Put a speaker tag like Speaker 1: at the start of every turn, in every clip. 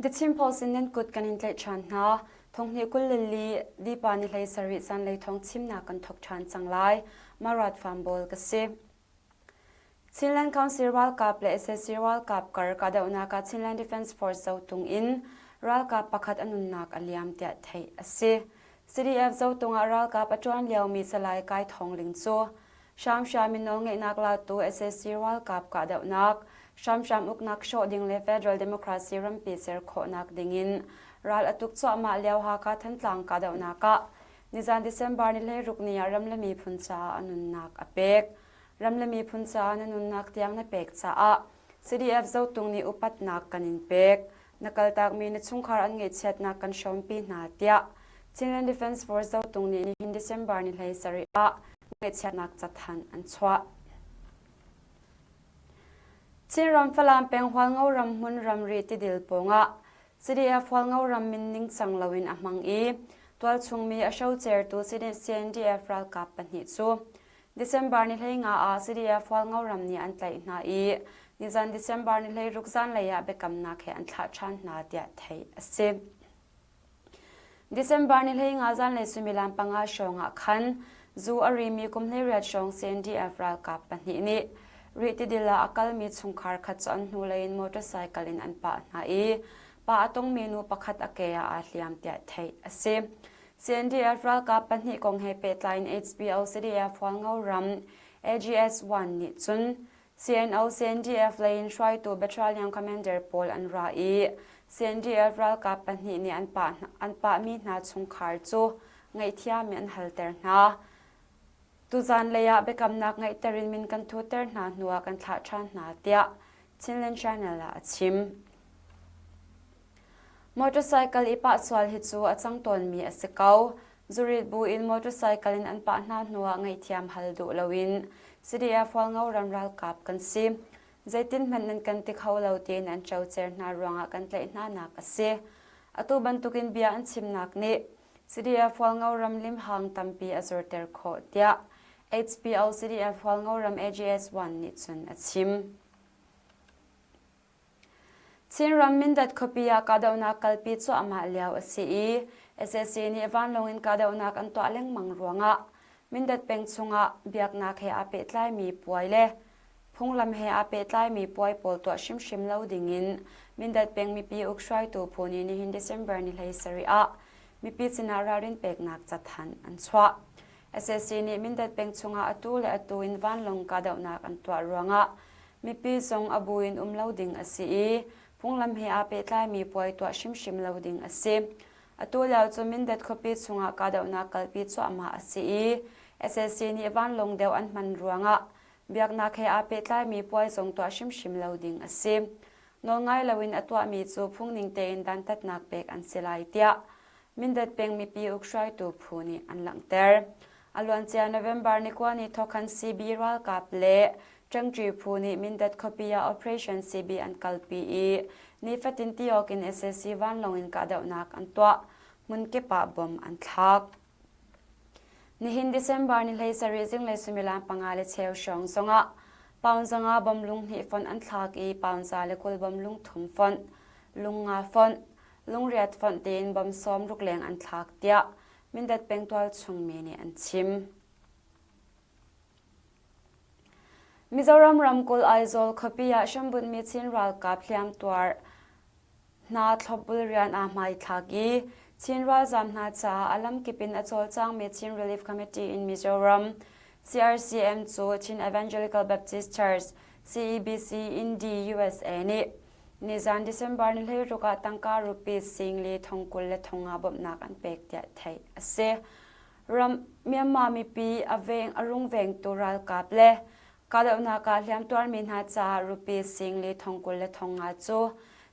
Speaker 1: The Chin Post in nan kut kan in tlaih ṭhan hna. Thonghnih 22 Dipa ni 17 zanlei thawng chimnak kan thawk ṭhan cang lai. Marat Farm ka si. Chinland Council ralkap le sac ralkap kar kahdohnak ah Chinland Defence Force Zotung in ralkap pakhat a nunnak a liam tiah theih a si. CDF Zotung ah ralkap a ṭuan liomi Salai Kai Thawng Ling cu hramhram in nawlngeihnak latu sac ralkap kahdohnak, hramhram uknak hrawh ding le federal democracy rampi ser khawhnak dingin ral a tuk cuahmah lio Hakha Thantlang kahdohnak ah nizan December ni 16 ni ah ram le miphun caah a nunnak a pek. Ram le miphun caah na nunnak tiang na pek caah CDF Zotung nih upatnak kan in pek. Na kaltakmi na chungkhar an ngaihchiatnak kan hrawmpi hna tiah Chinland Defence Force Zotung nih nihin December ni 17 ah ngaihchiatnak cathanh an chuah. Chinram Falam peng Hualngo ram hmun ramri tidil pawngah CDF Hualngo ram min ningcang loin a hmang i tualchungmi a hrocertu CNDF ralkap pahnih cu December ni 15 ah CDF Hualngo ram nih an tlaih hna i nizan December ni 16 zanlei ah biakamnak he an thlah ṭhan hna tiah theih a si. December ni 15 zanlei suimilam panga hrawng ah khan zu a rimi kum 18 hrawng CNDF ralkap pahnih nih Rih tidil ah a kalmi chungkhar khat cu an hnulei in motorcycle in an pah hna i pa a tongmi nu pakhat a ke ah aa hliam tiah theih a si. CNDF ralkap pahnih kong he pehtlai in HBO CDF Hualngo ram AGS-1 nih cun CNO CNDF lei in hruaitu battalion commander pawl an ra i CNDF ralkap pahnih nih an pah an pahmi hna chungkhar cu ngaihthiam in an halter hna. Tuzan lei ah biakamnak ngeihter in min kan thutter hna hnuah kan thlah ṭhan hna tiah Chinland Channel ah a chim. Motorcycle i pah sual hi cu a cang tawnmi a si ko. Zurit bu in motorcycle in an pah hna hnuah ngaihthiam hal duh loin CDF Hualngo ram ralkap kan si. Zeitin hmanh nan kan ti kho lo tiin an cocer hna ruangah kan tlaih hna nak a si. Atu bantukin bia an chimnak nih CDF Hualngo ram limhang tampi a zorter khawh tiah HPO CDF Hualngo ram AGS-1 nih cun a chim. Chinram Mindat khuapi ah kahdohnak kalpi cuahmah lio a si i sac nih vanlawng in kahdohnak an tuah lengmang ruangah Mindat peng chungah biaknak he aa pehtlaimi puai le phunglam he aa pehtlaimi puai pawl tuah hrimhrim lo dingin Mindat peng mipi ukhruaitu phu nih nihin December ni 17 ah mipi sinah ralrin peknak cathanh an chuah. Sac nih Mindat peng chungah atu le atu in vanlawng kahdohnak an tuah ruangah Mipi zong a bu in um lo ding a si i phunglam he aa pehtlaimi puai tuah hrimhrim lo ding a si. Atu lio cu Mindat khuapi chungah kahdohnak kalpi cuahmah a si i sac nih vanlawng deuh an hman ruangah biaknak he aa pehtlaimi puai zong tuah hrimhrim lo ding a si. Nawlngai loin a tuahmi cu phungning tein dantatnak pek an si lai tiah Mindat peng mipi ukhruaitu phu nih an langhter. A luancia November ni kua ni thawkhan CB ralkap le Ṭangṭi phu nih Mindat khuapi ah Operation CB an kalpi i nifatin ti awk in sac vanlawng in kahdohnak an tuah. Hmunkip ah bom an thlak. Nihin December ni 17 zinglei suimilam panga le cheu hrawng zongah pound zanga bom lung hnih fonh an thlak i pound 120 bom lung thum fonh, lung nga fonh, lungriat fonh tein bom sawm ruk leng an thlak tiah Mindat peng tualchung mi nih an chim. Mizoram ramkulh Aizawl khuapi ah hrambunhmi Chin ralkap hliamtuar hna thlopbul rian aa hmaithlak i Chin ralzaam hna caah a lamkip in a cawlcangmi Chin Relief Committee in Mizoram CRCM cu Chin Evangelical Baptist Church CEBC Indy USA nih nizan December ni 16 ah tangka rupees sing li thong kul le thong nga bawmhnak an pek tiah theih a si. Ram Myanmar mipi a veng a rungvengtu ralkap le kahdohnak ah hliamtuarmi hna caah rupees sing li thong kul le thong nga cu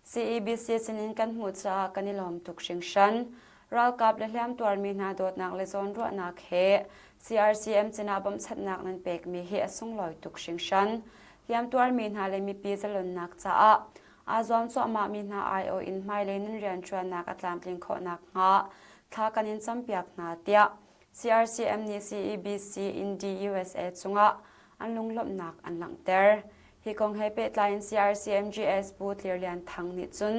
Speaker 1: CEBC sinin kan hmuh caah kan i lawm tuk hringhran. Ralkap le hliamtuarmi hna dawtnak le zawnruahnak he CRCM sinah bawmhchanhnak nan pekmi hi a sunglawi tuk hringhran. Hliamtuarmi hna le mipi zalonnak caah aa zuam cuahmahmi hna aiawh in hmailei nan rianṭuannak a tlamtlin khawh nakhnga thla kan in campiak hna tiah CRCM nih CEBC Indy USA cungah an lunglawmhnak an langhter. Hi kong he pehtlai in CRCMGS Pu Tlir Lian Thang nih cun.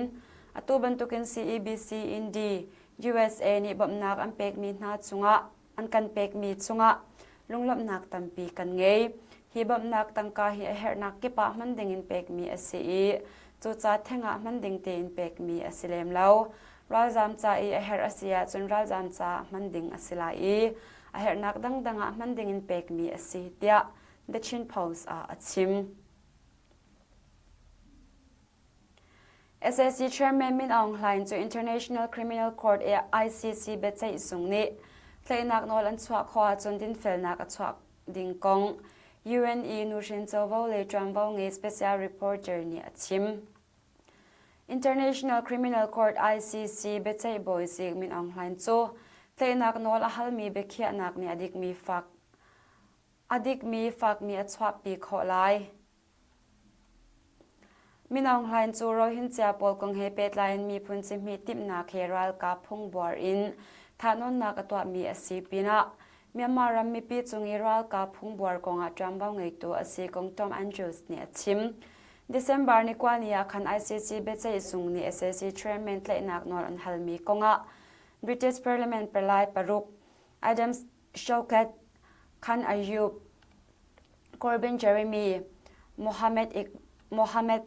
Speaker 1: Atu bantukin CEBC Indi USA nih bawmhnak an pekmi hna cungah an kan pekmi cungah lunglawmhnak tampi kan ngei. Hi bawmhnak tangka hi a herhnak kip ah hman dingin pekmi a si i cuca theng ah hman ding tein pekmi a si lem lo. Ralzaam ca i a herh a si ahcun ralzaam caah hman ding a si lai i a herhnak dangdang ah hman dingin pekmi a si tiah The Chin Post ah a chim. SAC Chairman Min Aung Hlaing cu International Criminal Court i ICC biaceih zung nih tlaihnak nawl an chuah khawh ahcun dinfelnak a chuah ding kong UN i nuhrin covo le ṭuanvo ngei special reporter nih a chim. International Criminal Court ICC biaceih bawi zik Min Aung Hlaing cu tlaihnak nawl a halmi biakhiahnak nih a dikmi fak a dikmi fakmi a chuahpi khawh lai. Min Aung Hlaing cu Rohingya pawl kong he pehtlai in miphun cihmih timhnak he ralkap phungbuar in thahnawnnak a tuahmi a si pinah Myanmar ram mipi cung i ralkap phungbuar kongah ṭuanvo ngeitu a si kong Tom Andrews nih a chim. December ni kua ni ah khan ICC biaceih zung nih sac chairman tlaihnak nawl an halmi kongah British Parliament palai paruk Adam Shaukat Khan Ayub Corbin Jeremy, Mohammed, Mohammed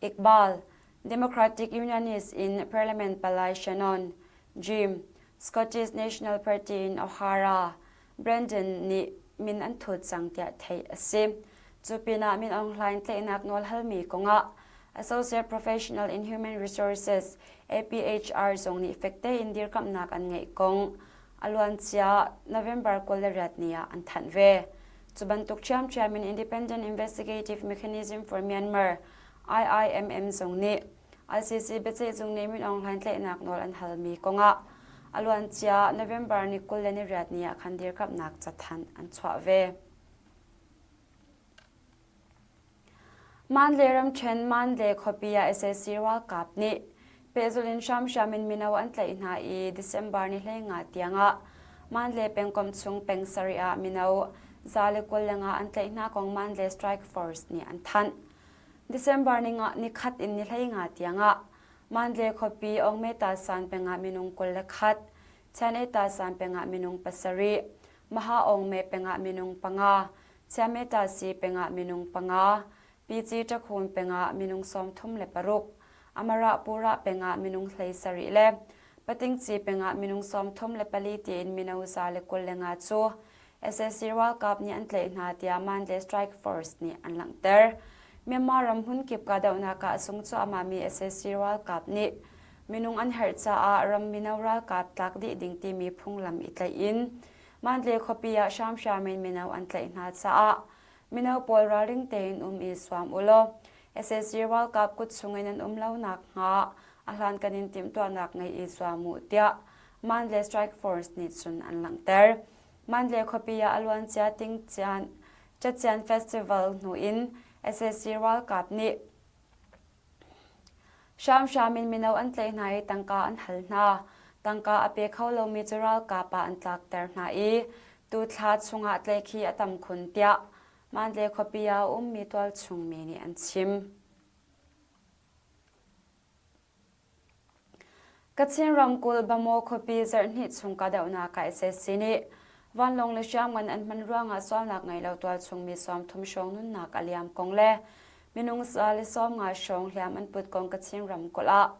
Speaker 1: Iqbal, Democratic Unionist in Parliament Palai Shannon, Jim, Scottish National Party in O'Hara, Brandon nih min an thut cang tiah theih a si. Cu pinah Min Aung Hlaing tlaihnak nawl halmi kongah Associate Professional in Human Resources APHR zong nih fek tein dirkamhnak an ngeih kong a luancia November 28 ni ah an thanh ve. Cu bantuk ṭhiamṭhiam in Independent Investigative Mechanism for Myanmar IIMM zong nih ICC biaceihzung nih Min Aung Hlaing tlaihnak nawl an halmi kongah a luancia November ni 28 ni ah khan dirkamhnak cathanh an chuah ve. Mandalay ramṭhen Mandalay khuapi ah sac ralkap nih pehzulh in hramhram in mino an tlaih hna i December ni 15 tiangah Mandalay pengkomh chung peng sarih ah mino 125 an tlaih hna kong Mandalay Strike Force nih an thanh. December ni nikhat in ni 15 tiangah Mandalay khuapi Aungmeta San pengah minung 21, Chaneta San pengah minung pasarih, Maha Aungme pengah minung panga, Chiametasi pengah minung panga, Pici Ṭakhun pengah minung 36, Amarapura pengah minung 17 le Patingci pengah minung 34 tiin mino 125 cu sac ralkap nih an tlaih hna tiah Mandalay Strike Force nih an langhter. Myanmar ram hmunkip kahdohnak ah a sung cuahmahmi sac ralkap nih minung an herh caah ram mino ralkap tlak dih ding timi phunglam i tlaih in Mandalay khuapi ah hramhram in mino an tlaih hna caah mino pawl ralring tein um i suam u law sac ralkap kut chungin an um lo nakhnga a hlankan in timhtuahnak ngei i zuam u tiah Mandalay Strike Force nih cun an langhter. Mandalay khuapi ah a luancia Tingcian Cacian Festival hnu in sac ralkap nih Hramhram in mino an tlaih hna i tangka an hal hna. Tangka a pe kho lomi cu ralkap ah an tlakter hna i tuthla chungah tlaihkhih a tam khun tiah Mandalay khuapi ah a ummi tualchung mi nih an chim. Kachin ramkulh Bamaw khuapi zarhhnih chung kahdohnak ah sac nih vanlawng le hriamngan an hman ruangah sualnak ngei lo tualchung mi 30 hrawng nunnak a liam kong le minung 150 hrawng hliam an put kong Kachin ramkulh ah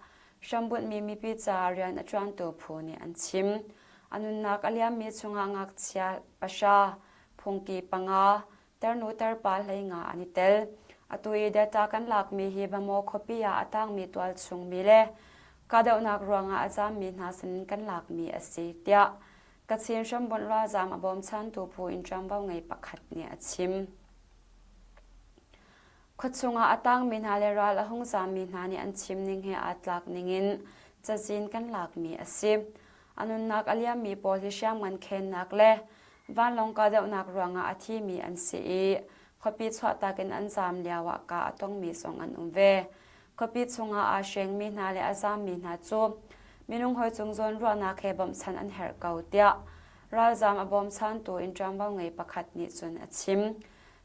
Speaker 1: hrambunhmi mipi caah rian a ṭuantu phu nih an chim. A nunnak a liammi chungah ngakchia pahra, phungki panga, Tarnu tarpa 15 an i tel. Atu i data kan lakmi hi Bamaw khuapi ah a tangmi tualchungmi le kahdohnak ruangah a zaammi hna sinin kan lakmi a si, tiah Kachin hrambunh ralzaam a bawmchantu phu in ṭuanvo ngei pakhat nih a chim. Khuachung ah a tangmi hna le ral a hung zaammi hna nih an chim ning he aa tlak ningin cazin kan lakmi a si. A nunnak a liammi pawl hi hriamngan khennak le Vanlawng kahdohnak ruangah a thimi an si i khuapi chuahtak in an zaam lioah kah a tongmi zong an um ve. Khuapi chungah aa hrengmi hna le a zaammi hna cu minung hawi cung zawnruahnak he bawmhchanh an herh ko tiah ralzaam a bawmchantu in ṭuanvo ngei pakhat nih cun a chim.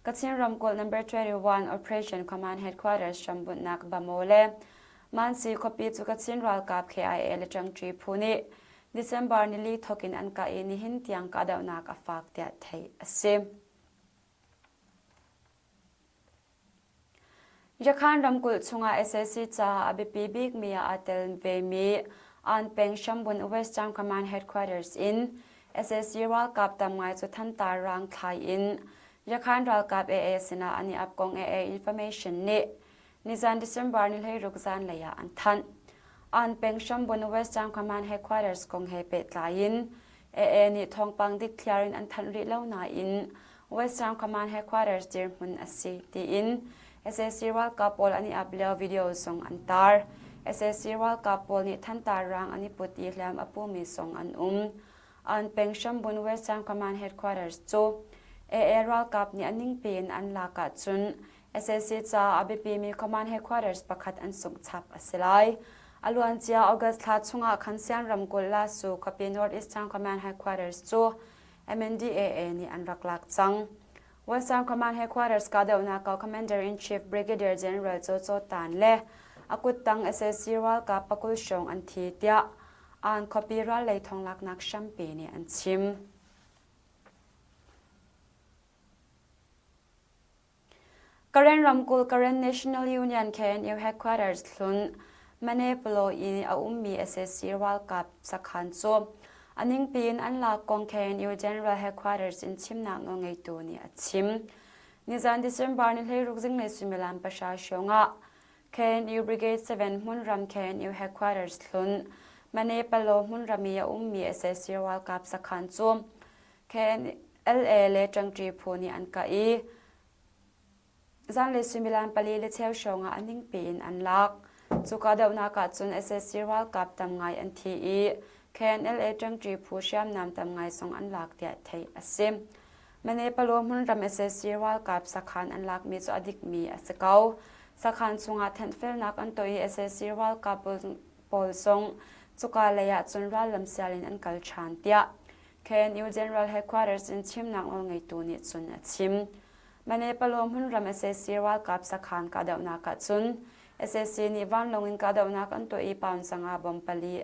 Speaker 1: Kachin ramkulh number 21 Operation Command Headquarters hrambunhnak Bamaw le. Mansi khuapi cu Kachin ralkap KIA le ṭangṭi phu nih December nili thawk in an kah i nihin tiang kahdohnak a fak tiah theih a si. Yakhan ramkulh chungah sac caah a biapi bikmi ah aa tel vemi Ann peng Shambun Western Command Headquarters in sac ralkap tam ngai cu thantar rang thlai in Yakhan ralkap AA sinah an i ap kong AA information nih nizan December ni 16 zanlei ah an thanh. Ann peng Shambun Western Command Headquarters kong he pehtlai in AA nih thawngpang dikthliar in an thanh rih lo nain Western Command Headquarters dirhmun a si tiin sac ralkap pawl an i ap lio video zong an tar. Sac ralkap pawl nih thantar rang an i put i hliam a pumi zong an um. An peng hrambun Western Command Headquarters cu AA ralkap nih a ningpi in an lak ahcun sac caah a biapimi Command Headquarters pakhat an sungh chap a si lai. A luancia August thla chungah khan Sian ramkulh Lasu khuapi North Eastern Command Headquarters cu MNDAA nih an rak lak cang. Western Command Headquarters kahdohnak ko Commander-in-Chief Brigadier General Cho Cho Tan le a kuttang sac ralkap pakul hrawng an thi tiah Aan khuapi rallei thonglaknak hrampi nih an chim. Karen ramkulh Karen National Union KNU headquarters hlun Manepalo i a ummi sac ralkap sakhan cu a ningpi in an lak kong KNU General Headquarters in chimnak nawlngeitu nih a chim. Nizan December ni 16 zinglei suimilam pahra hrawng ah KNU Brigade 7 hmunram KNU headquarters hlun Manepalo hmunram i a ummi sac ralkap sakhan cu KNLA le ṭangṭi phu nih an kah i zanlei suimilam pali le cheu hrawng ah a ningpi in an lak. Cu kahdohnak ah cun sac ralkap tam ngai an thi i KNLA ṭangṭi phu hriamnam tam ngai zong an lak tiah theih a si. Manepalo hmunram sac ralkap sakhan an lakmi cu a dikmi a si ko. Sakhan chungah thenhfelnak an tuah i sac ralkap pawl zong cuka lei ah cun rallam sial in an kal ṭhan tiah KNU General Headquarters in chimnak nawlngeitu nih cun a chim. Manepalo hmunram sac ralkap sakhan kahdohnak ah cun sac nih vanlawng in kahdohnak an tuah i pound sanga bom pali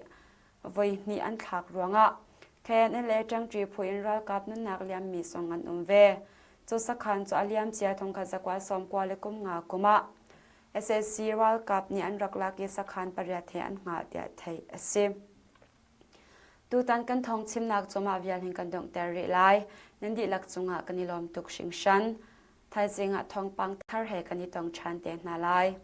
Speaker 1: voi hnih an thlak ruangah KNLA ṭangṭi phu in ralkap nunnak liammi zong an um ve. Cu sakhan cu a liamcia thongkhat zakua sawmkua le kum nga kum ah sac ralkap nih an rak lak i sakhan pariat he an hngah tiah theih a si. Tutan kan thawng chimnak cu mah vial hin kan donghter rih lai. Nan dihlak cungah kan i lawm tuk hringhran. Thaizing ah thawngpang thar he kan i tong ṭhan te hna lai.